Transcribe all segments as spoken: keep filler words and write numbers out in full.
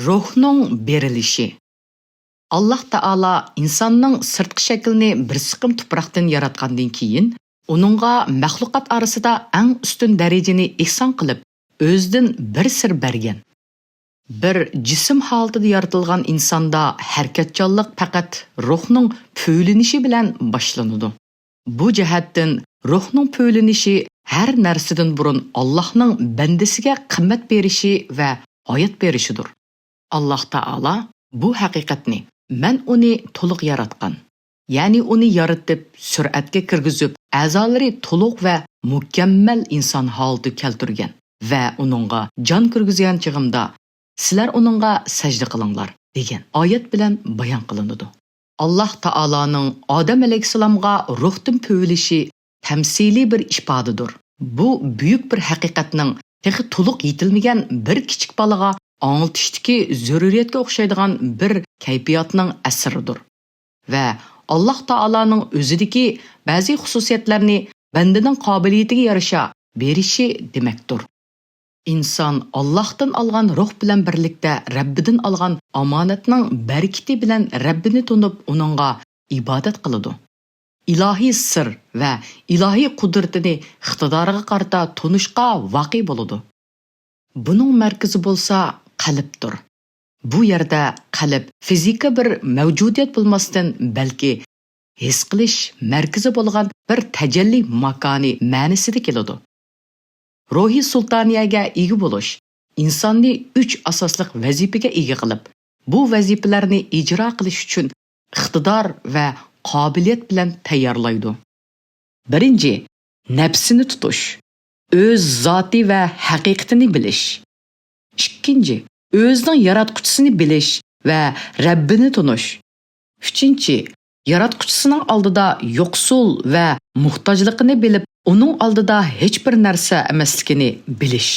روھنىڭ بېرىلىشى. ئاللاھ تائالا ئىنساننىڭ سىرتقى شەكلىنى بىر سىقىم تۇپراقتىن ياراتقاندىن كېيىن، ئۇنىڭغا مەخلۇقات ئارىسىدا ئەڭ ئۈستۈن دەرىجىنى ئېھسان قىلىپ، ئۆزىدىن بىر سىر بەرگەن. بىر جىسىم ھالىتىدە يارىتىلغان ئىنساندا ھەرىكەتچانلىق پەقەت روھنىڭ پۈۋلىنىشى بىلەن باشلىنىدۇ. بۇ جەھەتتىن روھنىڭ پۈۋلىنىشى ھەر نەرسىدىن بۇرۇن ئاللاھنىڭ بەندىسىگە قىممەت بېرىشى ۋە ھايات بېرىشىدۇر. ئاللاھ تائالا بۇ ھەقىقەتنى، مەن ئۇنى تولۇق ياراتقان، يەنى ئۇنى يارىتىپ، سۈرەتكە كىرگۈزۈپ، ئەزالىرى تولۇق ۋە مۇكەممەل ئىنسان ھالىتىگە كەلتۈرگەن ۋە ئۇنىڭغا جان كىرگۈزگەن چېغىمدا، سىلەر ئۇنىڭغا سەجدە قىلىڭلار، دېگەن ئايەت بىلەن بايان قىلىنىدۇ. ئاللاھ تائالانىڭ ئادەم ئەلەيھىسسالامغا روھتىن پۈۋلىشى تەمسىلىي بىر ئىپادىدۇر. بۇ بۈيۈك بىر ھەقىقەتنىڭ تېخى تولۇق يېتىلمىگەن بىر كىچىك بالىغا ئاڭلىتىشتىكى زۆرۈرىيەتكە ئوخشايدىغان بىر كەيپىياتنىڭ ئەسىرىدۇر. ۋە ئاللاھ تائالانىڭ ئۆزىدىكى بەزى خۇسۇسىيەتلەرنى بەندىنىڭ قابىلىيىتىگە يارىشا بېرىشى دېمەكتۇر. ئىنسان ئاللاھتىن ئالغان روھ بىلەن بىرلىكتە رەببىدىن ئالغان ئامانەتنىڭ بەرىكىتى بىلەن رەببىنى تونۇپ، ئۇنىڭغا ئىبادەت قىلىدۇ. ئىلاھىي سىر ۋە ئىلاھىي قۇدرىتىنى ئىقتىدارىغا قارىتا تونۇشقا ۋاقىي بولىدۇ. بۇنىڭ مەركىزى بولسا قەلبتۇر. بۇ يەردە قەلب فىزىكا بىر مەۋجۇدىيەت بولماستىن، بەلكى ھېس قىلىش مەركىزى بولغان بىر تەجەللى ماكانى مەنىسىدە كېلىدۇ. روھىي سۇلتانىيەگە ئىگە بولۇش ئىنساننى ئۈچ ئاساسلىق ۋەزىپىگە ئىگە قىلىپ، بۇ ۋەزىپىلەرنى ئىجرا قىلىش ئۈچۈن ئىقتىدار ۋە قابىلىيەت بىلەن تەييارلايدۇ. بىرىنچى، نەپسىنى تۇتۇش، ئۆز زاتى ۋە ھەقىقىتىنى بىلىش. ئىككىنچى، ئۆزىنىڭ ياراتقۇچىسىنى بىلىش ۋە رەببىنى تونۇش. ئۈچىنچى، ياراتقۇچىسىنىڭ ئالدىدا يوقسۇل ۋە موھتاجلىقىنى بىلىپ، ئۇنىڭ ئالدىدا ھېچبىر نەرسە ئەمەسلىكىنى بىلىش.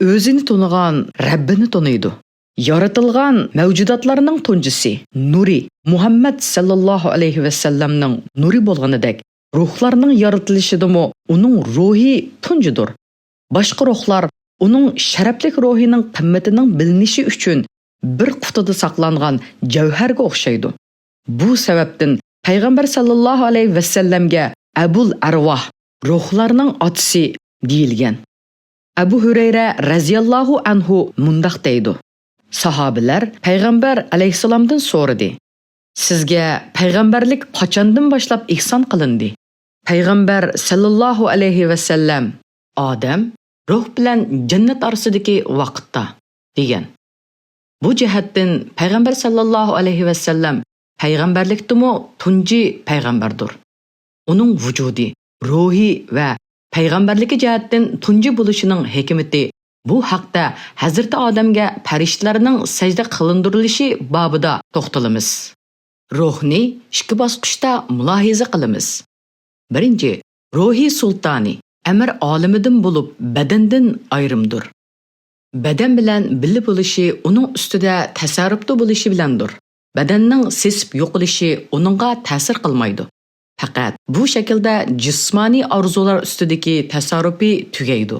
ئۆزىنى تونۇغان رەببىنى تونۇيدۇ. يارىتىلغان مەۋجۇداتلارنىڭ تۇنجىسى، نۇرى، مۇھەممەد سەللەللاھۇ ئەلەيھى ۋەسەللەمنىڭ نۇرى بولغىنىدەك، روھلارنىڭ يارىتىلىشىدىمۇ ئۇنىڭ روھى تۇنجىدۇر. باشقا روھلار ئۇنىڭ شەرەپلىك روھىنىڭ قىممىتىنىڭ بىلىنىشى ئۈچۈن بىر قۇتىدا ساقلانغان جەۋھەرگە ئوخشايدۇ. بۇ سەۋەبتىن پەيغەمبەر سەللەللاھۇ ئەلەيھى ۋەسەللەمگە ئەبۇل ئەرۋاھ، روھلارنىڭ ئاتىسى، دېيىلگەن. ئەبۇ ھۈرەيرە رەزىياللاھۇ ئەنھۇ مۇنداق دەيدۇ: ساھابىلەر پەيغەمبەر ئەلەيھىسسالامدىن سورىدى، سىزگە پەيغەمبەرلىك قاچاندىن باشلاپ ئېھسان قىلىندى؟ پەيغەمبەر سەللەللاھۇ ئەلەيھى ۋەسەللەم، ئادەم روھ بىلەن جەننەت ئارىسىدىكى ۋاقىتتا، دېگەن. بۇ جەھەتتىن پەيغەمبەر سەللەللاھۇ ئەلەيھى ۋەسەللەم پەيغەمبەرلىكتىمۇ تۇنجى پەيغەمبەردۇر. ئۇنىڭ ۋۇجۇدى، روھى ۋە پەيغەمبەرلىكى جەھەتتىن تۇنجى بولۇشىنىڭ ھېكمىتى، بۇ ھەقتە ھەزرىتى ئادەمگە پەرىشتىلەرنىڭ سەجدە قىلىندۇرۇلۇشى بابىدا توختىلىمىز. روھنى ئىككى باسقۇچتا مۇلاھىزە قىلىمىز. بىرىنچى، روھىي سۇلتانى ئەمىر ئالىمىدىن بولۇپ، بەدەندىن ئايرىمدۇر. بەدەن بىلەن بىللە بولۇشى ئۇنىڭ ئۈستىدە تەسەررۇپتا بولۇشى بىلەندۇر. بەدەننىڭ سېسىپ يوقىلىشى ئۇنىڭغا تەسىر قىلمايدۇ. پەقەت بۇ شەكىلدە جىسمانىي ئارزۇلار ئۈستىدىكى تەسەررۇپى تۈگەيدۇ.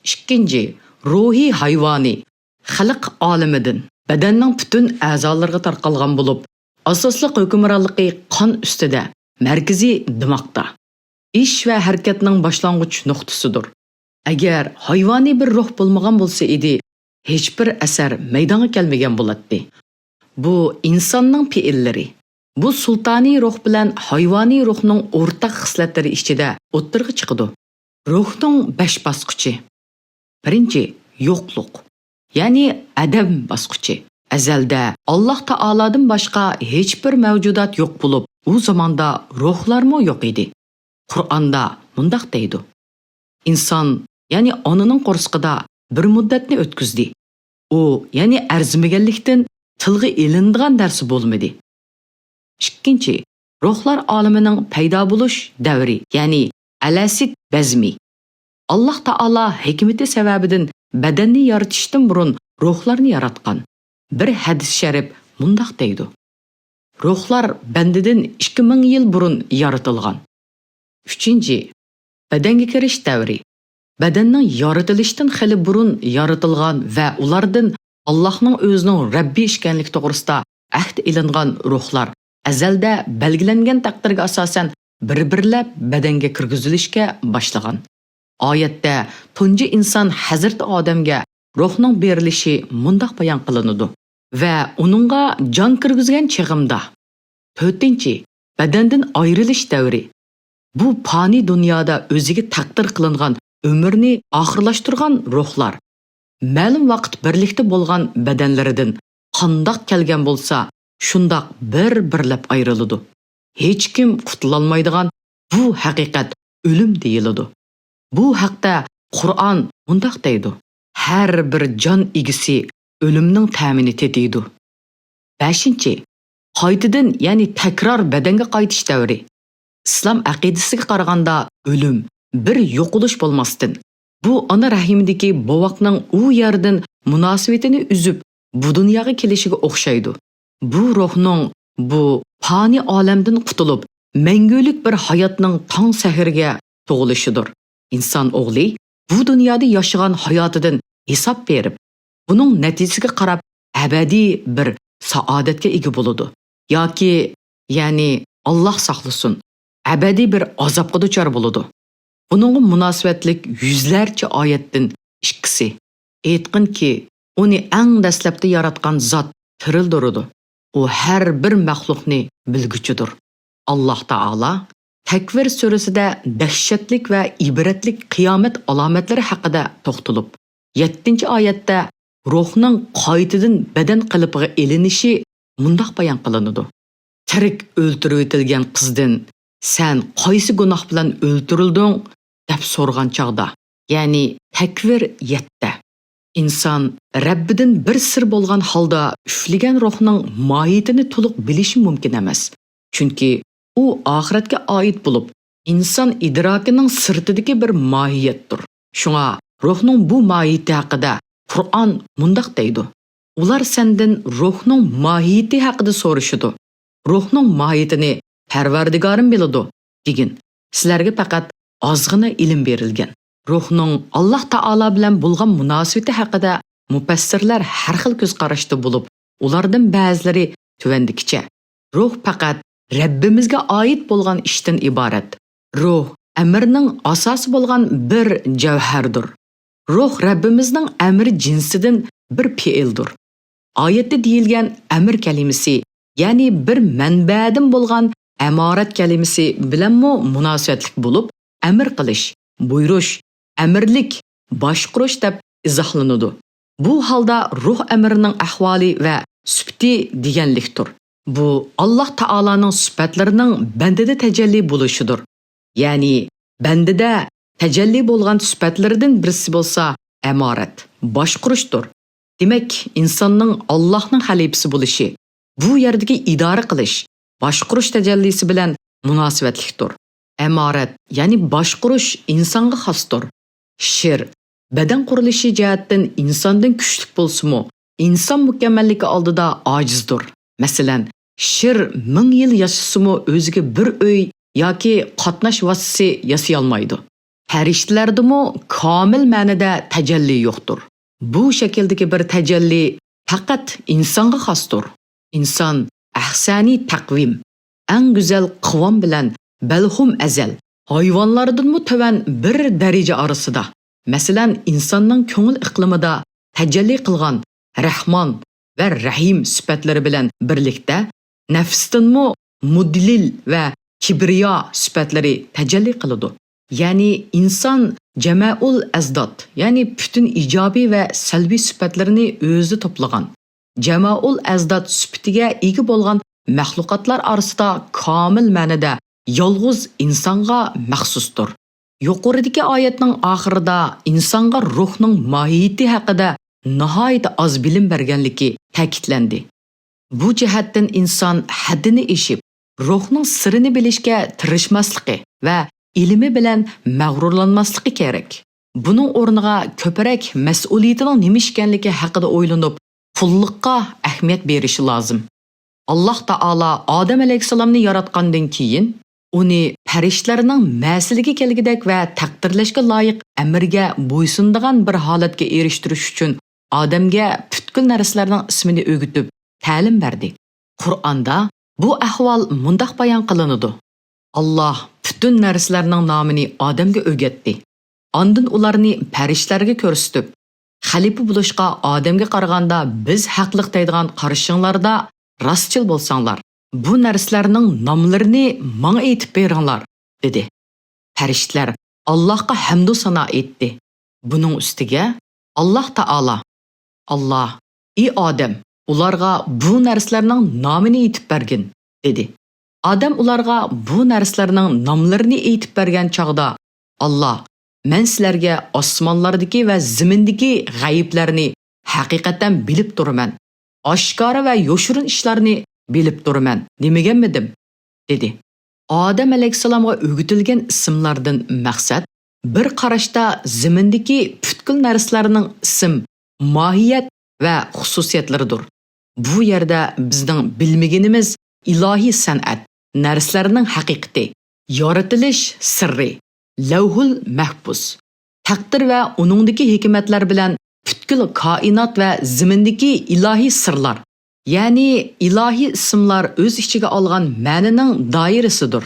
ئىككىنچى، روھىي ھايۋانى خەلق ئالىمىدىن بەدەننىڭ پۈتۈن ئەزالىرىغا تارقالغان بولۇپ، ئاساسلىق ھۆكۈمرانلىقى قان ئۈستىدە، مەركىزى دىماغدا. ئىش ۋە ھەرىكەتنىڭ باشلانغۇچ نۇقتىسىدۇر. ئەگەر ھايۋانىي بىر روھ بولمىغان بولسا ئىدى، ھېچبىر ئەسەر مەيدانغا كەلمىگەن بولاتتى. بۇ ئىنساننىڭ پېئىللىرى. بۇ سۇلتانىي روھ بىلەن ھايۋانىي روھنىڭ ئورتاق خىسلەتلىرى ئىچىدە ئوتتۇرىغا چىقىدۇ. روھنىڭ بەش باسقۇچى. بىرىنچى، يوقلۇق، يەنى ئەدەم باسقۇچى. ئەزەلدە ئاللاھ تائالادىن باشقا ھېچبىر مەۋجۇدات يوق بولۇپ، ئۇ زاماندا روھلارمۇ يوق ئىدى. قۇرئاندا مۇنداق دەيدۇ: ئىنسان، يەنى ئانىنىڭ قورسىقىدا بىر مۇددەتنى ئۆتكۈزدى. ئۇ، يەنى ئەرزىمىگەنلىكتىن، تىلغا ئېلىنىدىغان نەرسە بولمىدى. ئىككىنچى، روھلار ئالىمىنىڭ پەيدا بولۇش دەۋرى، يەنى ئەلەسىد بەزمى. ئاللاھ تائالا ھېكمىتى سەۋەبىدىن بەدەننى يارىتىشتىن بۇرۇن روھلارنى ياراتقان. بىر ھەدىس شەرىپ مۇنداق دەيدۇ: روھلار بەندىدىن ئىككى مىڭ يىل بۇرۇن يارىتىلغان. ئۈچىنچى، بەدەنگە كىرىش دەۋرى. بەدەننىڭ يارىتىلىشتىن خېلى بۇرۇن يارىتىلغان ۋە ئۇلاردىن ئاللاھنىڭ ئۆزىنىڭ رەببى ئىكەنلىكى توغرىسىدا ئەھدى ئېلىنغان روھلار ئەزەلدە بەلگىلەنگەن تەقدىرگە ئاساسەن بىر-بىرلەپ بەدەنگە كىرگۈزۈلۈشكە باشلىغان. ئايەتتە تۇنجى ئىنسان ھەزرىتى ئادەمگە روھنىڭ بېرىلىشى مۇنداق بايان قىلىنىدۇ: «ۋە ئۇنىڭغا جان كىرگۈزگەن چېغىمدا.» تۆتىنچى، بەدەندىن ئايرىلىش دەۋرى. بۇ پانىي دۇنيادا ئۆزىگە تەقدىر قىلىنغان ئۆمۈرنى ئاخىرلاشتۇرغان روھلار، مەلۇم ۋاقىت بىرلىكتە بولغان بەدەنلىرىدىن قانداق كەلگەن بولسا، شۇنداق بىر-بىرلەپ ئايرىلىدۇ. ھېچكىم قۇتۇلالمايدىغان بۇ ھەقىقەت ئۆلۈم دېيىلىدۇ. بۇ ھەقتە قۇرئان مۇنداق دەيدۇ: «ھەر بىر جان ئىگىسى ئۆلۈمنىڭ تەمىنى تېتىيدۇ.» بەشىنچى، قايتىدىن، يەنى تەكرار بەدەنگە قايتىش دەۋرى. ئىسلام ئەقىدىسىگە قارىغاندا، ئۆلۈم بىر يوقىلىش بولماستىن، بۇ ئانا رەھىمىدىكى بوۋاقنىڭ ئۇ يەردىن مۇناسىۋىتىنى ئۈزۈپ، بۇ دۇنياغا كېلىشىگە ئوخشايدۇ. بۇ روھنىڭ بۇ پانىي ئالەمدىن قۇتۇلۇپ، مەڭگۈلۈك بىر ھاياتنىڭ تاڭ سەھىرىگە تۇغۇلۇشىدۇر. ئىنسان ئوغلى بۇ دۇنيادا ياشىغان ھاياتىدىن ھېساب بېرىپ، بۇنىڭ نەتىجىسىگە قاراپ ئەبەدىي بىر سائادەتكە ئىگە بولىدۇ. ياكى، يەنى، ئاللاھ ساقلىسۇن، ئەبەدىي بىر ئازابقا دۇچار بولىدۇ. بۇنىڭغا مۇناسىۋەتلىك يۈزلەرچە ئايەتتىن ئىككىسى. ئېيتقىنكى، ئۇنى ئەڭ دەسلەپتە ياراتقان زات تىرىلدۈرىدۇ. ئۇ ھەر بىر مەخلۇقنى بىلگۈچىدۇر. ئاللاھ تائالا تەكۋىر سۈرىسىدە دەھشەتلىك ۋە ئىبرەتلىك قىيامەت ئالامەتلىرى ھەققىدە توختىلىپ، يەتتىنچى ئايەتتە روھنىڭ قايتىدىن بەدەن قېلىپىغا ئېلىنىشى مۇنداق بايان قىلىنىدۇ: «تىرىك ئۆلتۈرۈۋېتىلگەن قىزدىن سەن قايسى گۇناھ بىلەن ئۆلتۈرۈلدۈڭ؟» دەپ سورىغان چاغدا، يەنى تەكۋىر يەتتە. ئىنسان رەببىدىن بىر سىر بولغان ھالدا ئۈفلىگەن روھنىڭ ماھىيىتىنى تولۇق بىلىشى مۇمكىن ئەمەس. چۈنكى ئۇ ئاخىرەتكە ئائىت بولۇپ، ئىنسان ئىدراكىنىڭ سىرتىدىكى بىر ماھىيەتتۇر. شۇڭا روھنىڭ بۇ ماھىيىتى ھەققىدە قۇرئان مۇنداق دەيدۇ: «ئۇلار سەندىن روھنىڭ ماھىيىتى ھەققىدە سورىشىدۇ. روھنىڭ ماھىيىتىنى پەرۋەردىگارىم بىلىدۇ» دېگىن. سىلەرگە پەقەت ئازغىنە ئىلىم بېرىلگەن. روھنىڭ ئاللاھ تائالا بىلەن بولغان مۇناسىۋىتى ھەققىدە مۇپەسسىرلەر ھەر خىل كۆز قاراشتا بولۇپ، ئۇلاردىن بەزىلىرى تۆۋەندىكىچە: روھ پەقەت رەببىمىزگە ئائىت بولغان ئىشتىن ئىبارەت. روھ ئەمرنىڭ ئاساسى بولغان بىر جەۋھەردۇر. روھ رەببىمىزنىڭ ئەمرى جىنسىدىن بىر پېئىلدۇر. ئايەتتە دېيىلگەن ئەمر كەلىمىسى، يەنى بىر مەنبەدىن بولغان ئەمارەت كەلىمىسى بىلەنمۇ مۇناسىۋەتلىك بولۇپ، ئەمر قىلىش، بۇيرۇش، ئەمىرلىك، باشقۇرۇش دەپ ئىزاھلىنىدۇ. بۇ ھالدا روھ ئەمرىنىڭ ئەھۋالى ۋە سۈپىتى دېگەنلىكتۇر. بۇ ئاللاھ تائالانىڭ سۈپەتلىرىنىڭ بەندىدە تەجەللى بولۇشىدۇر. يەنى بەندىدە تەجەللى بولغان سۈپەتلىرىدىن بىرسى بولسا ئەمارەت، باشقۇرۇشتۇر. دېمەك، ئىنساننىڭ ئاللاھنىڭ خەلىپىسى بولۇشى، بۇ يەردىكى ئىدارە قىلىش، باشقۇرۇش تەجەللىسى بىلەن مۇناسىۋەتلىكتۇر. ئەمارەت، يەنى باشقۇرۇش ئىنسانغا خاستۇر. شىر، بەدەن قۇرۇلۇشى جەھەتتىن ئىنساندىن كۈچلۈك بولسىمۇ، ئىنسان مۇكەممەللىكى ئالدىدا ئاجىزدۇر. مەسىلەن، شىر مىڭ يىل ياشىسىمۇ ئۆزىگە بىر ئۆي ياكى قاتناش ۋاسىتىسى ياسىيالمايدۇ. پەرىشتىلەردىمۇ كامىل مەنىدە تەجەللى يوقتۇر. بۇ شەكىلدىكى بىر تەجەللى پەقەت ئىنسانغا خاستۇر. ئىنسان ئەھسەنى تەقۋىم، ئەڭ گۈزەل قىۋام بىلەن بەلھۇم ئەزەل، ھايۋانلاردىنمۇ تۆۋەن بىر دەرىجە ئارىسىدا. مەسىلەن، ئىنساننىڭ كۆڭۈل ئىقلىمىدا تەجەللى قىلغان رەھمان ۋە رەھىم سۈپەتلىرى بىلەن بىرلىكتە، نەپستىنمۇ مۇدلىل ۋە كىبرىيا سۈپەتلىرى تەجەللى قىلىدۇ. يەنى ئىنسان جەمەئۇل ئەزداد، يەنى پۈتۈن ئىجابىي ۋە سەلبىي سۈپەتلىرىنى ئۆزىدە توپلىغان، جەمەئۇل ئەزداد سۈپىتىگە ئىگە بولغان مەخلۇقاتلار ئارىسىدا كامىل مەنىدە يالغۇز ئىنسانغا مەخسۇستۇر. يۇقىرىدىكى ئايەتنىڭ ئاخىرىدا ئىنسانغا روھنىڭ ماھىيىتى ھەققىدە ناھايىتى ئاز بىلىم بەرگەنلىكى تەكىتلەندى. بۇ جەھەتتىن ئىنسان ھەددىنى ئېشىپ، روھنىڭ سىرىنى بىلىشكە تىرىشماسلىقى ۋە ئىلمى بىلەن مەغرۇرلانماسلىقى كېرەك. بۇنىڭ ئورنىغا كۆپرەك مەسئۇلىيىتىنىڭ نېمە ئىكەنلىكى ھەققىدە ئويلىنىپ، قۇللۇققا ئەھمىيەت بېرىشى لازىم. ئاللاھ تائالا ئادەم ئەلەيھىسسالامنى ياراتقاندىن كېيىن، ئۇنى پەرىشتىلەرنىڭ مەسىلىگە كەلگۈدەك ۋە تەقدىرلەشكە لايىق ئەمرگە بويسۇنىدىغان بىر ھالەتكە ئېرىشتۈرۈش ئۈچۈن ئادەمگە پۈتكۈل پۈتكۈل نەرسىلەرنىڭ ئىسمىنى ئۆگىتىپ، تەلىم بەردى. قۇرئاندا بۇ ئەھۋال مۇنداق بايان قىلىنىدۇ: ئاللاھ پۈتۈن نەرسىلەرنىڭ نامىنى ئادەمگە ئۆگەتتى. ئاندىن ئۇلارنى پەرىشتىلەرگە كۆرسىتىپ، خەلىپە بولۇشقا ئادەمگە قارىغاندا بىز ھەقلىق دەيدىغان قارىشىڭلاردا راستچىل بولساڭلار، بۇ نەرسىلەرنىڭ ناملىرىنى ماڭا ئېيتىپ بېرىڭلار، دېدى. پەرىشتىلەر ئاللاھقا ھەمدۇ سانا ئېيتتى. بۇنىڭ ئۈستىگە ئاللاھ تائالا، ئاللاھ، ئى ئادەم، ئۇلارغا بۇ نەرسىلەرنىڭ نامىنى ئېيتىپ بەرگىن، دېدى. ئادەم ئۇلارغا بۇ نەرسىلەرنىڭ ناملىرىنى ئېيتىپ بەرگەن چاغدا، ئاللاھ، مەن سىلەرگە ئاسمانلاردىكى ۋە زېمىندىكى غەيىبلەرنى ھەقىقەتەن بىلىپ تۇرىمەن. ئاشكارا ۋە يوشۇرۇن ئىشلارنى بىلىپ تۇرىمەن، دېمىگەنمىدىم؟ دېدى. ئادەم ئەلەيھىسسالامغا ئۆگىتىلگەن ئىسىملاردىن مەقسەت بىر قاراشتا زېمىندىكى پۈتكۈل نەرسىلەرنىڭ ئىسىم، ماھىيەت ۋە خۇسۇسىيەتلىرىدۇر. بۇ يەردە بىزنىڭ بىلمىگىنىمىز ئىلاھىي سەنئەت، نەرسىلەرنىڭ ھەقىقىتى، يارىتىلىش سىرى، لەۋھۇل مەھپۇز، تەقدىر ۋە ئۇنىڭدىكى ھېكمەتلەر بىلەن پۈتكۈل كائىنات ۋە زېمىندىكى ئىلاھىي سىرلار، يەنى ئىلاھىي ئىسىملار ئۆز ئىچىگە ئالغان مەنىنىڭ دائىرىسىدۇر.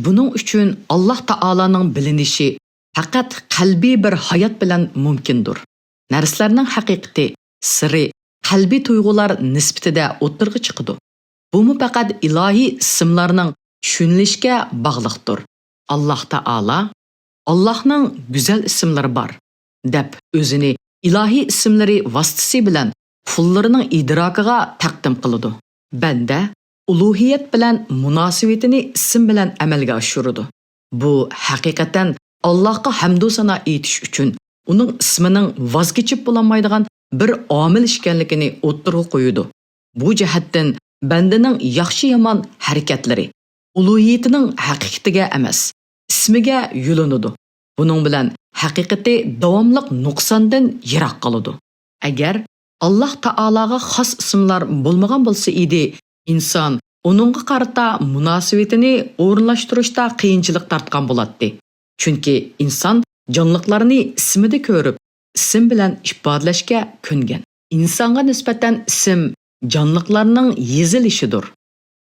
بۇنىڭ ئۈچۈن ئاللاھ تائالانىڭ بىلىنىشى پەقەت قەلبىي بىر ھايات بىلەن مۇمكىندۇر. نەرسىلەرنىڭ ھەقىقىتى، سىرى قەلبىي تۇيغۇلار نىسبىتىدە ئوتتۇرىغا چىقىدۇ. بۇمۇ پەقەت ئىلاھىي ئىسىملارنىڭ چۈشىنىلىشىگە باغلىقتۇر. ئاللاھ تائالا، ئاللاھنىڭ گۈزەل ئىسىملىرى بار، دەپ ئۆزىنى ئىلاھىي ئىسىملىرى ۋاسىتىسى بىلەن قۇللىرىنىڭ ئىدراكىغا تەقدىم قىلىدۇ. بەندە ئۇلۇھىيەت بىلەن مۇناسىۋىتىنى ئىسىم بىلەن ئەمەلگە ئاشۇرىدۇ. بۇ ھەقىقەتەن ئاللاھقا ھەمدۇ سانا ئېيتىش ئۈچۈن ئۇنىڭ ئىسمىنىڭ ۋاز كېچىپ بولالمايدىغان بىر ئامىل ئىكەنلىكىنى ئوتتۇرىغا قويىدۇ. بۇ جەھەتتىن بەندىنىڭ ياخشى-يامان ھەرىكەتلىرى ئۇلۇھىيىتىنىڭ ھەقىقىتىگە ئەمەس، ئىسمىگە يۆلىنىدۇ. بۇنىڭ بىلەن ھەقىقىتى داۋاملىق نۇقساندىن يىراق قالىدۇ. ئەگەر ئاللاھ تائالاغا خاس ئىسىملار بولمىغان بولسا ئىدى، ئىنسان ئۇنىڭغا قارىتا مۇناسىۋىتىنى ئورۇنلاشتۇرۇشتا قىيىنچىلىق تارتقان بولاتتى. چۈنكى ئىنسان جانلىقلارنى ئىسمىدا كۆرۈپ، ئىسىم بىلەن ئىپادىلەشكە كۆنگەن. ئىنسانغا نىسبەتەن ئىسىم جانلىقلارنىڭ يېزىلىشىدۇر.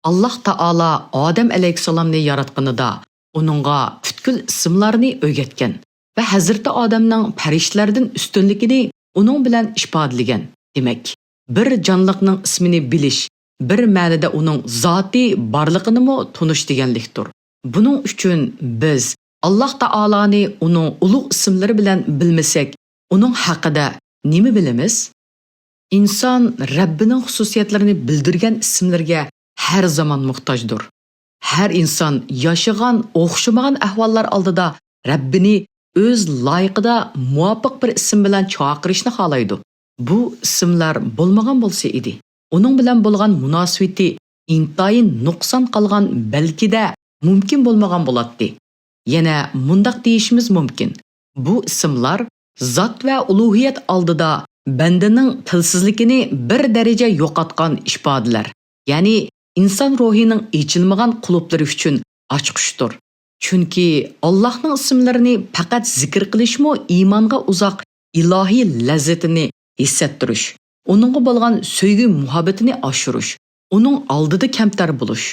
ئاللاھ تائالا ئادەم ئەلەيھىسسالامنى ياراتقىنىدا ئۇنىڭغا پۈتكۈل ئىسىملارنى ئۆگەتكەن ۋە ھەزرىتى ئادەمنىڭ پەرىشتىلەردىن ئۈستۈنلۈكىنى ئۇنىڭ بىلەن ئىپادىلىگەن. دېمەك، بىر جانلىقنىڭ ئىسمىنى بىلىش بىر مەنىدە ئۇنىڭ زاتىي بارلىقىنىمۇ تونۇش دېگەنلىكتۇر. بۇنىڭ ئۈچۈن بىز ئاللاھ تائالانى ئۇنىڭ ئۇلۇغ ئىسىملىرى بىلەن بىلمىسەك، ئۇنىڭ ھەققىدە نېمە بىلىمىز؟ ئىنسان رەببىنىڭ خۇسۇسىيەتلىرىنى بىلدۈرگەن ئىسىملىرىگە ھەر زامان موھتاجدۇر. ھەر ئىنسان ياشىغان ئوخشىمىغان ئەھۋاللار ئالدىدا رەببىنى ئۆز لايىقىدا مۇۋاپىق بىر ئىسىم بىلەن چاقىرىشنى خالايدۇ. بۇ ئىسىملار بولمىغان بولسا ئىدى، ئۇنىڭ بىلەن بولغان مۇناسىۋىتى ئىنتايىن نۇقسان قالغان، بەلكىدە مۇمكىن بولمىغان بولاتتى. يەنە مۇنداق دېيىشىمىز مۇمكىن، بۇ ئىسىملار زات ۋە ئۇلۇھىيەت ئالدىدا بەندىنىڭ تىلسىزلىكىنى بىر دەرىجە يوقاتقان ئىپادىلەر، يەنى ئىنسان روھىنىڭ ئېچىلمىغان قۇلۇپلىرى ئۈچۈن ئاچقۇچتۇر. چۈنكى ئاللاھنىڭ ئىسىملىرىنى پەقەت زىكىر قىلىشمۇ ئىمانغا ئۇزاق ئىلاھىي لەززىتىنى ھېس ئەتتۈرۈش، ئۇنىڭغا بولغان سۆيگۈ مۇھەببىتىنى ئاشۇرۇش، ئۇنىڭ ئالدىدا كەمتەر بولۇش،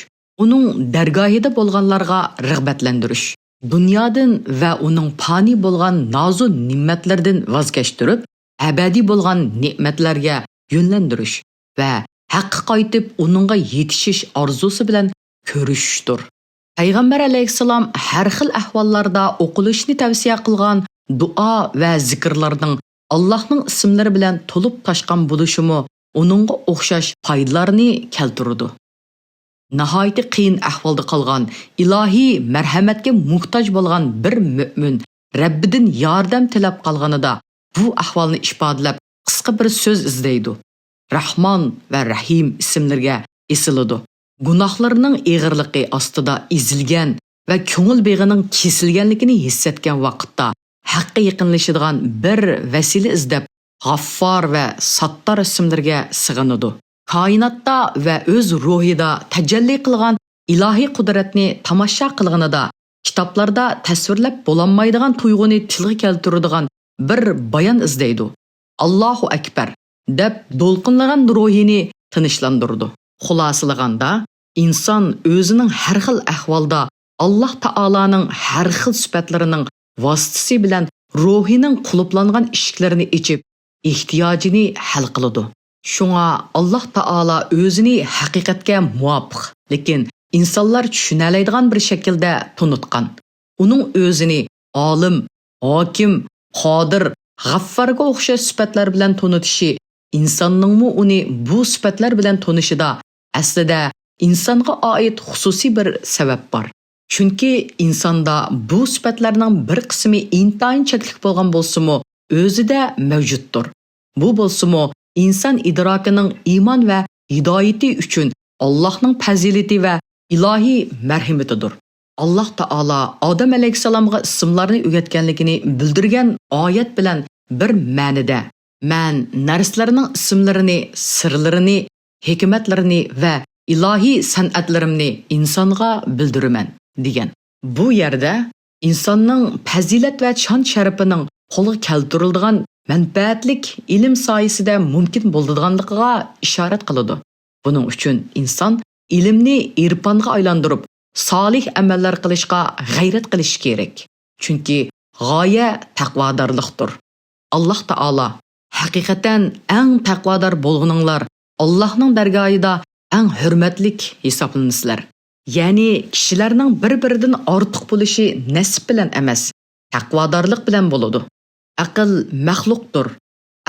ئۇنىڭ دەرگاھىدا بولغانلارغا رىغبەتلەندۈرۈش، دۇنيادىن ۋە ئۇنىڭ پانىي بولغان نازۇ نېمەتلىرىدىن ۋاز كەچتۈرۈپ، ئەبەدىي بولغان نېمەتلەرگە يۆنلەندۈرۈش ۋە ھەققە قايتىپ ئۇنىڭغا يېتىشىش ئارزۇسى بىلەن كۆرۈشۈشتۇر. پەيغەمبەر ئەلەيھىسسالام ھەر خىل ئەھۋاللاردا ئوقۇلۇشنى تەۋسىيە قىلغان دۇئا ۋە زىكىرلارنىڭ ئاللاھنىڭ ئىسىملىرى بىلەن تولۇپ تاشقان بولۇشىمۇ ئۇنىڭغا ئوخشاش پايدىلارنى كەلتۈرىدۇ. ناھايىتى قىيىن ئەھۋالدا قالغان، ئىلاھىي مەرھەمەتكە موھتاج بولغان بىر مۆمىن رەببىدىن ياردەم تىلەپ قالغىنىدا بۇ ئەھۋالنى ئىپادىلەپ قىسقا بىر سۆز ئىزدەيدۇ. راھمان ۋە رەھىم ئىسىملىرىگە ئېسىلىدۇ. گۇناھلىرىنىڭ ئېغىرلىقى ئاستىدا ئېزىلگەن ۋە كۆڭۈل بېغىنىڭ كېسىلگەنلىكىنى ھېس ئەتكەن ۋاقىتتا ھەققە يېقىنلىشىدىغان بىر ۋەسىلە ئىزدەپ، غاففار ۋە ساتتار ئىسىملىرىگە سىغىنىدۇ. كائىناتتا ۋە ئۆز روھىدا تەجەللى قىلغان ئىلاھىي قۇدرەتنى تاماشا قىلغىنىدا، كىتابلاردا تەسۋىرلەپ بولالمايدىغان تۇيغۇنى تىلغا كەلتۈرىدىغان بىر بايان ئىزدەيدۇ. ئاللاھۇ ئەكبەر! دەپ دولقۇنلىغان روھىنى تىنچلاندۇرىدۇ. خۇلاسىلىغاندا، ئىنسان ئۆزىنىڭ ھەر خىل ئەھۋالدا ئاللاھ تائالانىڭ ھەر خىل سۈپەتلىرىنىڭ ۋاسىتىسى بىلەن روھىنىڭ قۇلۇپلانغان ئىشىكلىرىنى ئېچىپ، ئېھتىياجىنى ھەل قىلىدۇ. شۇڭا ئاللاھ تائالا ئۆزىنى ھەقىقەتكە مۇۋاپىق، لېكىن ئىنسانلار چۈشىنەلەيدىغان بىر شەكىلدە تونۇتقان. ئۇنىڭ ئۆزىنى ئالىم، ھاكىم، قادىر، غەففارغا ئوخشاش سۈپەتلەر بىلەن تونۇتۇشى ئىنساننىڭمۇ ئۇنى بۇ سۈپەتلەر بىلەن تونۇشىدا ئەسلىدە ئىنسانغا ئائىت خۇسۇسىي بىر سەۋەب بار. چۈنكى ئىنساندا بۇ سۈپەتلەرنىڭ بىر قىسمى ئىنتايىن چەكلىك بولغان بولسىمۇ، ئۆزىدە مەۋجۇتتۇر. بۇ بولسىمۇ ئىنسان ئىدراكىنىڭ ئىمان ۋە ھىدايىتى ئۈچۈن ئاللاھنىڭ پەزىلىتى ۋە ئىلاھىي مەرھىمىتىدۇر. ئاللاھ تائالا ئادەم ئەلەيھىسسالامغا ئىسىملارنى ئۆگەتكەنلىكىنى بىلدۈرگەن ئايەت بىلەن بىر مەنىدە، مەن نەرسىلەرنىڭ ئىسىملىرىنى، سىرلىرىنى، ھېكمەتلىرىنى ۋە ئىلاھىي سەنئەتلىرىمنى ئىنسانغا بىلدۈرىمەن، دېگەن. بۇ يەردە ئىنساننىڭ پەزىلەت ۋە شان-شەرىپىنىڭ قولغا كەلتۈرۈلىدىغان مەنپەئەتلىك ئىلىم سايىسىدە مۇمكىن بولىدىغانلىقىغا ئىشارەت قىلىدۇ. بۇنىڭ ئۈچۈن ئىنسان ئىلىمنى ئېرپانغا ئايلاندۇرۇپ، سالىھ ئەمەللەر قىلىشقا غەيرەت قىلىشى كېرەك. چۈنكى غايە تەقۋادارلىقتۇر. ئاللاھ تائالا، ھەقىقەتەن ئەڭ تەقۋادار بولغىنىڭلار ئاللاھنىڭ دەرگاھىدا ئەڭ ھۆرمەتلىك ھېسابلىنىسىلەر. يەنى كىشىلەرنىڭ بىر-بىرىدىن ئارتۇق بولۇشى نەسىپ بىلەن ئەمەس، تەقۋادارلىق بىلەن بولىدۇ. ئەقىل مەخلۇقتۇر.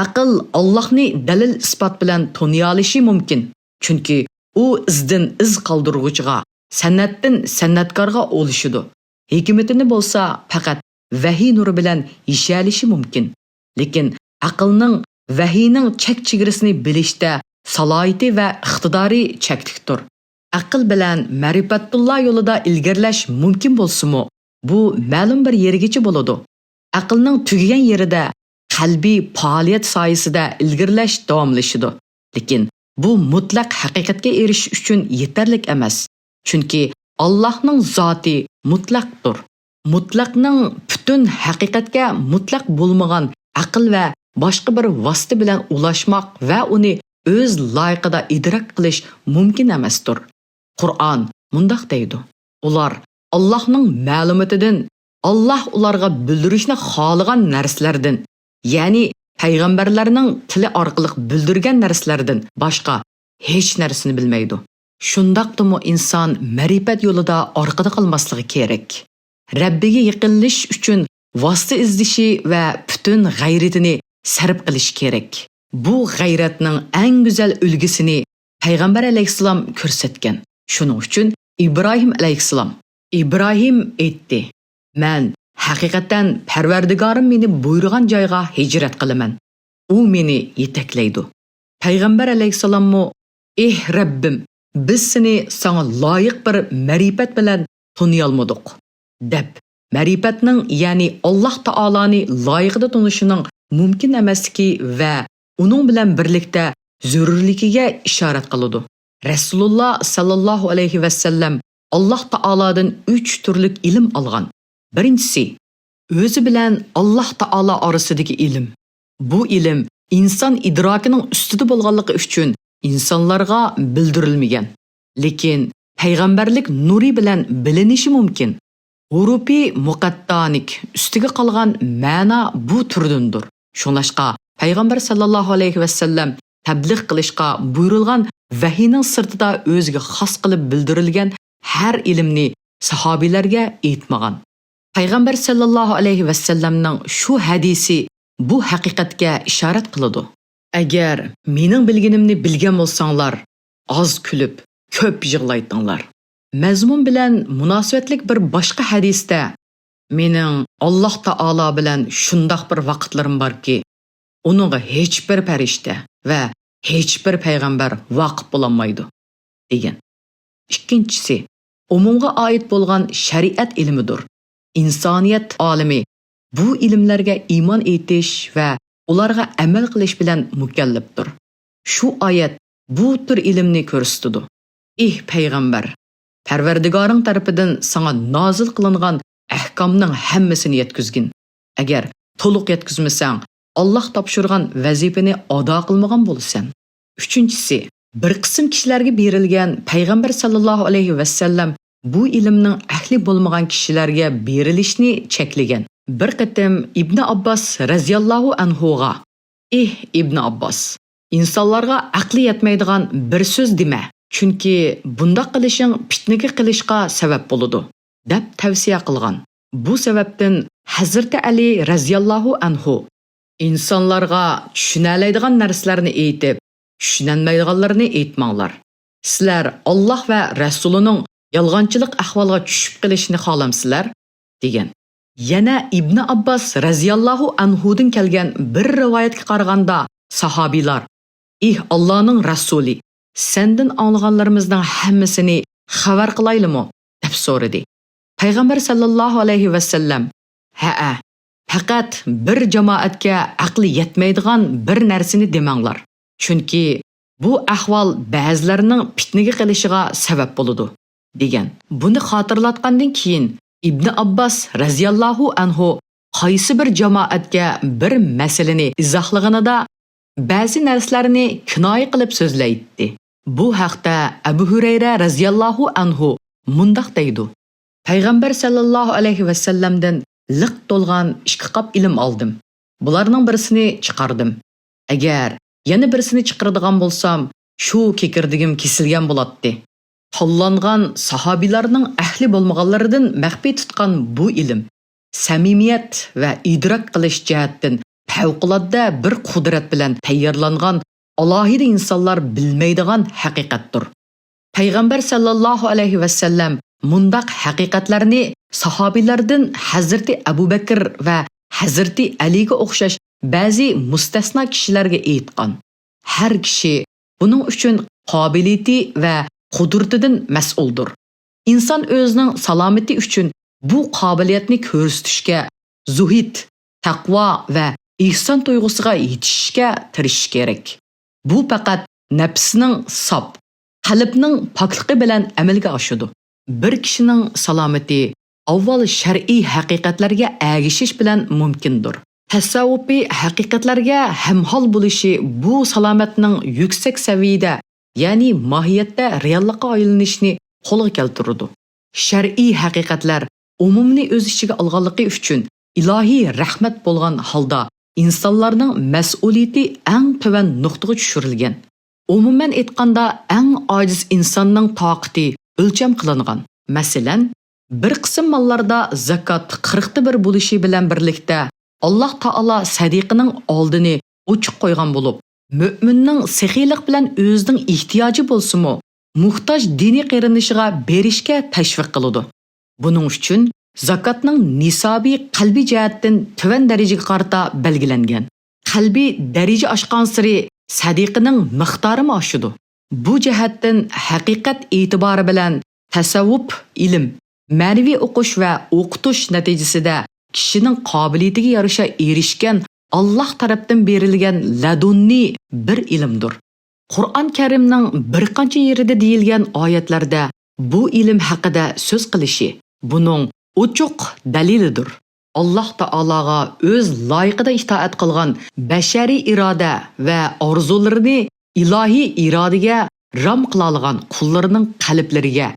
ئەقىل ئاللاھنى دەلىل-ئىسپات بىلەن تونۇيالىشى مۇمكىن. چۈنكى ئۇ ئىزدىن ئىز قالدۇرغۇچىغا، سەنئەتتىن سەنئەتكارغا ئولىشىدۇ. ھېكمىتىنى بولسا پەقەت ۋەھىي نۇرى بىلەن يېشەلىشى مۇمكىن. لېكىن ئەقىلنىڭ ۋەھىينىڭ چەك-چېگرىسىنى بىلىشتە سالاھىيىتى ۋە ئىقتىدارى چەكلىكتۇر. ئەقىل بىلەن مەرىپەتۇللا يولىدا ئىلگىرىلەش مۇمكىن بولسىمۇ، بۇ مەلۇم بىر يەرگىچە بولىدۇ. ئەقىلنىڭ تۈگىگەن يېرىدە قەلبىي پائالىيەت سايىسىدە ئىلگىرىلەش داۋاملىشىدۇ. لېكىن بۇ مۇتلەق ھەقىقەتكە ئېرىشىش ئۈچۈن يېتەرلىك ئەمەس. چۈنكى ئاللاھنىڭ زاتى مۇتلەقتۇر. مۇتلەقنىڭ پۈتۈن ھەقىقەتكە مۇتلەق بولمىغان ئەقىل ۋە باشقا بىر ۋاسىتە بىلەن ئۇلاشماق ۋە ئۇنى ئۆز لايىقىدا ئىدراك قىلىش مۇمكىن ئەمەستۇر. قۇرئان مۇنداق دەيدۇ: ئۇلار ئاللاھنىڭ مەلۇمىتىدىن، ئاللاھ ئۇلارغا بىلدۈرۈشنى خالىغان نەرسىلەردىن، يەنى پەيغەمبەرلەرنىڭ تىلى ئارقىلىق بىلدۈرگەن نەرسىلەردىن باشقا ھېچ نەرسىنى بىلمەيدۇ. شۇنداقتىمۇ ئىنسان مەرىپەت يولىدا ئارقىدا قالماسلىقى كېرەك. رەببىگە يېقىنلىشىش ئۈچۈن ۋاسىتە ئىزدىشى ۋە پۈتۈن غەيرىتىنى سەرپ قىلىشى كېرەك. بۇ غەيرەتنىڭ ئەڭ گۈزەل ئۈلگىسىنى پەيغەمبەر ئەلەيھىسسالام كۆرسەتكەن. شۇنىڭ ئۈچۈن ئىبراھىم ئەلەيھىسسالام، ئىبراھىم ئېيتتى: «مەن ھەقىقەتەن پەرۋەردىگارىم مېنى بۇيرۇغان جايغا ھىجرەت قىلىمەن. ئۇ مېنى يېتەكلەيدۇ.» پەيغەمبەر ئەلەيھىسسالاممۇ: «ئېھ رەببىم، بىز سېنى ساڭا لايىق بىر مەرىپەت بىلەن تونۇيالمىدۇق» دەپ، مەرىپەتنىڭ، يەنى ئاللاھ تائالانى لايىقىدا تونۇشنىڭ مۇمكىن ئەمەسلىكى ۋە ئۇنىڭ بىلەن بىرلىكتە زۆرۈرلۈكىگە ئىشارەت قىلىدۇ. رەسۇلۇللا ساللاللاھۇ ئەلەيھى ۋەسەللەم ئاللاھ تائالادىن ئۈچ تۈرلۈك ئىلىم ئالغان. بىرىنچىسى، ئۆزى بىلەن ئاللاھ تائالا ئارىسىدىكى ئىلىم. بۇ ئىلىم ئىنسان ئىدراكىنىڭ ئۈستىدە بولغانلىقى ئۈچۈن ئىنسانلارغا بىلدۈرۈلمىگەن. لېكىن پەيغەمبەرلىك نۇرى بىلەن بىلىنىشى مۇمكىن. ھۇرۇپى مۇقەتتانىك ئۈستىگە قالغان مەنا بۇ تۈردىندۇر. شۇڭلاشقا پەيغەمبەر ساللاللاھۇ ئەلەيھى ۋەسەللەم تەبلىغ قىلىشقا بۇيرۇلغان ۋەھىينىڭ سىرتىدا ئۆزىگە خاس قىلىپ بىلدۈرۈلگەن ھەر ئىلىمنى ساھابىلەرگە ئېيتمىغان. پەيغەمبەر ساللاللاھۇ ئەلەيھى ۋەسەللەمنىڭ شۇ ھەدىسى بۇ ھەقىقەتكە ئىشارەت قىلىدۇ: «ئەگەر مېنىڭ بىلگىنىمنى بىلگەن بولساڭلار، ئاز كۈلۈپ، كۆپ يىغلايتتىڭلار.» مەزمۇن بىلەن مۇناسىۋەتلىك بىر باشقا ھەدىستە: «مېنىڭ ئاللاھ تائالا بىلەن شۇنداق بىر ۋاقىتلىرىم باركى، ئۇنىڭغا ھېچبىر پەرىشتە ۋە ھېچبىر پەيغەمبەر ۋاقىپ بولالمايدۇ» دېگەن. ئىككىنچىسى، ئومۇمغا ئائىت بولغان شەرىئەت ئىلمىدۇر. ئىنسانىيەت ئالىمى بۇ ئىلىملەرگە ئىمان ئېيتىش ۋە ئۇلارغا ئەمەل قىلىش بىلەن مۇكەللەپتۇر. شۇ ئايەت بۇ تۈر ئىلىمنى كۆرسىتىدۇ. ئېھ پەيغەمبەر، پەرۋەردىگارىڭ تەرىپىدىن ساڭا نازىل قىلىنغان ئەھكامنىڭ ھەممىسىنى يەتكۈزگىن. ئەگەر تولۇق يەتكۈزمىسەڭ، ئاللاھ تاپشۇرغان ۋەزىپىنى ئادا قىلمىغان بولىسەن. ئۈچىنچىسى، بىر قىسىم كىشىلەرگە بېرىلگەن پەيغەمبەر ساللاللاھۇ ئەلەيھى ۋەسەللەم بۇ ئىلىمنىڭ ئەھلى بولمىغان كىشىلەرگە بېرىلىشنى چەكلىگەن. بىر قېتىم ئىبنى ئابباس رەزىياللاھۇ ئەنھۇغا، ئېھ، ئىبنى ئابباس، ئىنسانلارغا ئەقلى يەتمەيدىغان بىر سۆز دېمە، چۈنكى بۇنداق قىلىشىڭ پىتنىگە قىلىشقا سەۋەب بولىدۇ، دەپ تەۋسىيە قىلغان. بۇ سەۋەبتىن ھەزرىتى ئەلى رەزىياللاھۇ ئەنھۇ، ئىنسانلارغا چۈشىنەلەيدىغان نەرسىلەرنى ئېيتىپ، چۈشىنەلمەيدىغانلىرىنى ئېيتماڭلار. سىلەر ئاللاھ ۋە رەسۇلىنىڭ يالغانچىلىق ئەھۋالغا چۈشۈپ قېلىشنى خالامسىلەر؟ دېگەن. يەنە ئىبنى ئابباس رەزىياللاھۇ ئەنھۇدىن كەلگەن بىر رىۋايەتكە قارىغاندا، ساھابىيلار، ئېھ ئاللانىڭ رەسۇلى، سەندىن ئاڭلىغانلىرىمىزنىڭ ھەممىسىنى خەۋەر قىلايلىمۇ؟ دەپ سورىدى. پەيغەمبەر ساللاللاھۇ ئەلەيھى ۋەسەللەم، ھەئە، پەقەت بىر جامائەتكە ئەقلى يەتمەيدىغان بىر نەرسىنى دېمەڭلار، چۈنكى بۇ ئەھۋال بەزىلەرنىڭ پىتنىگە قېلىشىغا سەۋەب بولىدۇ، دېگەن. بۇنى خاتىرىلاتقاندىن كېيىن ئىبنى ئابباس رەزىياللاھۇ ئەنھۇ قايسى بىر جامائەتكە بىر مەسىلىنى ئىزاھلىغىنىدا بەزى نەرسىلەرنى كىنايە قىلىپ سۆزلەيتتى. بۇ ھەقتە ئەبۇ ھۈرەيرە رەزىياللاھۇ ئەنھۇ مۇنداق دەيدۇ: پەيغەمبەر ساللاللاھۇ ئەلەيھى ۋەسەللەمدىن لىق تولغان ئىككى قاپ ئىلىم ئالدىم. بۇلارنىڭ بىرسىنى چىقاردىم. ئەگەر يەنە بىرسىنى چىقىرىدىغان بولسام، شۇ كېكىردىگىم كېسىلگەن بولاتتى. تاللانغان ساھابىلارنىڭ ئەھلى بولمىغانلىرىدىن مەخپىي تۇتقان بۇ ئىلىم، سەمىمىيەت ۋە ئىدراك قىلىش جەھەتتىن پەۋقۇلئاددە بىر قۇدرەت بىلەن تەييارلانغان ئالاھىدە ئىنسانلار بىلمەيدىغان ھەقىقەتتۇر. پەيغەمبەر ساللاللاھۇ ئەلەيھى ۋەسەللەم مۇنداق ھەقىقەتلەرنى ساھابىلاردىن ھەزرىتى ئەبۇ بەكىر ۋە ھەزرىتى ئەلىگە ئوخشاش بەزى مۇستەسنا كىشىلەرگە ئېيتقان. ھەر كىشى بۇنىڭ ئۈچۈن قابىلىيىتى ۋە قۇدرىتىدىن مەسئۇلدۇر. ئىنسان ئۆزىنىڭ سالامىتى ئۈچۈن بۇ قابىلىيەتنى كۆرسىتىشكە، زۇھد، تەقۋا ۋە ئېھسان تۇيغۇسىغا يېتىشىشكە تىرىشىشى كېرەك. بۇ پەقەت نەپسنىڭ ساپ، قەلبنىڭ پاكلىقى بىلەن ئەمەلگە ئاشىدۇ. بىر كىشىنىڭ سالامىتى ئاۋۋال شەرئىي ھەقىقەتلەرگە ئەگىشىش بىلەن مۇمكىندۇر. تەسەۋۋۇپىي ھەقىقەتلەرگە ھەمھال بولۇشى بۇ سالامەتنىڭ يۈكسەك سەۋىيەدە، يەنى ماھىيەتتە رېئاللىققا ئايلىنىشىنى قولغا كەلتۈرىدۇ. شەرئىي ھەقىقەتلەر ئومۇمنى ئۆز ئىچىگە ئالغانلىقى ئۈچۈن ئىلاھىي رەھمەت بولغان ھالدا ئىنسانلارنىڭ مەسئۇلىيىتى ئەڭ تۆۋەن نۇقتىغا چۈشۈرۈلگەن. ئومۇمەن ئېيتقاندا، ئەڭ ئاجىز ئىنساننىڭ تاقىتى ئۆلچەم قىلىنغان. مەسىلەن، بىر قىسىم ماللاردا زاكات قىرىقتا بىر بولۇشى بىلەن بىرلىكتە، ئاللاھ تائالا سەدىقىنىڭ ئالدىنى ئوچۇق قويغان بولۇپ، مۆمىننىڭ سېخىيلىق بىلەن ئۆزىنىڭ ئېھتىياجى بولسىمۇ، موھتاج دىنىي قېرىندىشىغا بېرىشكە تەشۋىق قىلىدۇ. بۇنىڭ ئۈچۈن زاكاتنىڭ نىسابى قەلبىي جەھەتتىن تۆۋەن دەرىجىگە قارىتا بەلگىلەنگەن. قەلبىي دەرىجە ئاشقانسېرى سەدىقىنىڭ مىقدارىمۇ ئاشىدۇ. بۇ جەھەتتىن ھەقىقەت ئېتىبارى بىلەن تەسەۋۋۇپ ئىلىم، مەنىۋى ئوقۇش ۋە ئوقۇتۇش نەتىجىسىدە كىشىنىڭ قابىلىيىتىگە يارىشا ئېرىشكەن ئاللاھ تەرەپتىن بېرىلگەن لەدۇننىي بىر ئىلىمدۇر. قۇرئان كەرىمنىڭ بىر قانچە يېرىدە دېيىلگەن ئايەتلەردە بۇ ئىلىم ھەققىدە سۆز قىلىشى بۇنىڭ ئوچۇق دەلىلىدۇر. ئاللاھ تائالاغا ئۆز لايىقىدا ئىتائەت قىلغان بەشەرىي ئىرادە ۋە ئارزۇلىرىنى ئىلاھىي ئىرادىگە رام قىلالىغان قۇللىرىنىڭ قەلبلىرىگە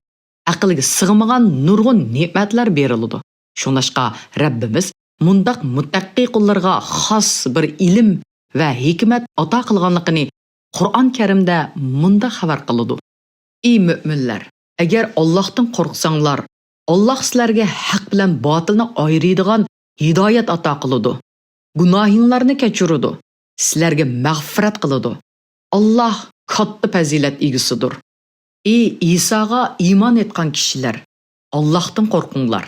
ئەقىلگە سىغمىغان نۇرغۇن نېمەتلەر بېرىلىدۇ. شۇڭلاشقا رەببىمىز مۇنداق مۇتتەقى قۇللىرىغا خاس بىر ئىلىم ۋە ھېكمەت ئاتا قىلغانلىقىنى قۇرئان كەرىمدە مۇنداق خەۋەر قىلىدۇ: ئى مۆمىنلەر، ئەگەر ئاللاھتىن قورقساڭلار، ئاللاھ سىلەرگە ھەق بىلەن باتىلنى ئايرىيدىغان ھىدايەت ئاتا قىلىدۇ، گۇناھىڭلارنى كەچۈرىدۇ، سىلەرگە مەغپىرەت قىلىدۇ. ئاللاھ كاتتا پەزىلەت ئىگىسىدۇر. ئى ئىساغا ئىمان ئېيتقان كىشىلەر، ئاللاھتىن قورقۇڭلار.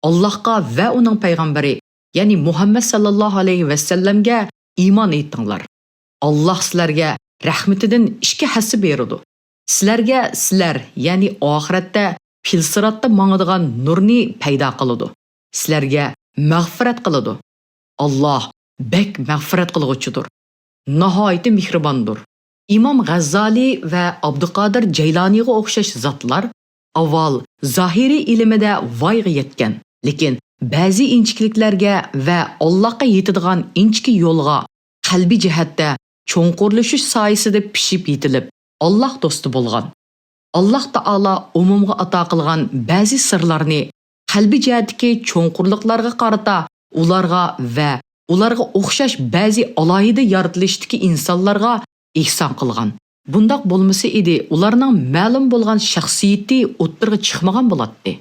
ئاللاھقا ۋە ئۇنىڭ پەيغەمبىرى، يەنى مۇھەممەد ساللاللاھۇ ئەلەيھى ۋەسەللەمگە ئىمان ئېيتىڭلار. ئاللاھ سىلەرگە رەھمىتىدىن ئىككى ھەسسە بېرىدۇ. سىلەرگە سىلەر، يەنى ئاخىرەتتە پىلسىراتتا ماڭىدىغان نۇرنى پەيدا قىلىدۇ. سىلەرگە مەغپىرەت قىلىدۇ. ئاللاھ بەك مەغپىرەت قىلغۇچىدۇر، ناھايىتى مېھرىباندۇر. ئىمام غەززالى ۋە ئابدۇقادىر جەيلانىغا ئوخشاش زاتلار ئاۋۋال زاھىرىي ئىلمىدە ۋايغا يەتكەن، لېكىن بەزى ئىنچىكىلىكلەرگە ۋە ئاللاھقا يېتىدىغان ئىنچىكە يولغا قەلبىي جەھەتتە چوڭقۇرلىشىش سايىسىدە پىشىپ يېتىلىپ، ئاللاھ دوستى بولغان. ئاللاھ تائالا ئومۇمغا ئاتا قىلغان بەزى سىرلارنى قەلبىي جەھەتتىكى چوڭقۇرلۇقلارغا قارىتا ئۇلارغا ۋە ئۇلارغا ئوخشاش بەزى ئالاھىدە يارىتىلىشتىكى ئىنسانلارغا ئېھسان قىلغان. بۇنداق بولمىسا ئىدى، ئۇلارنىڭ مەلۇم بولغان شەخسىيىتى ئوتتۇرىغا چىقمىغان بولاتتى.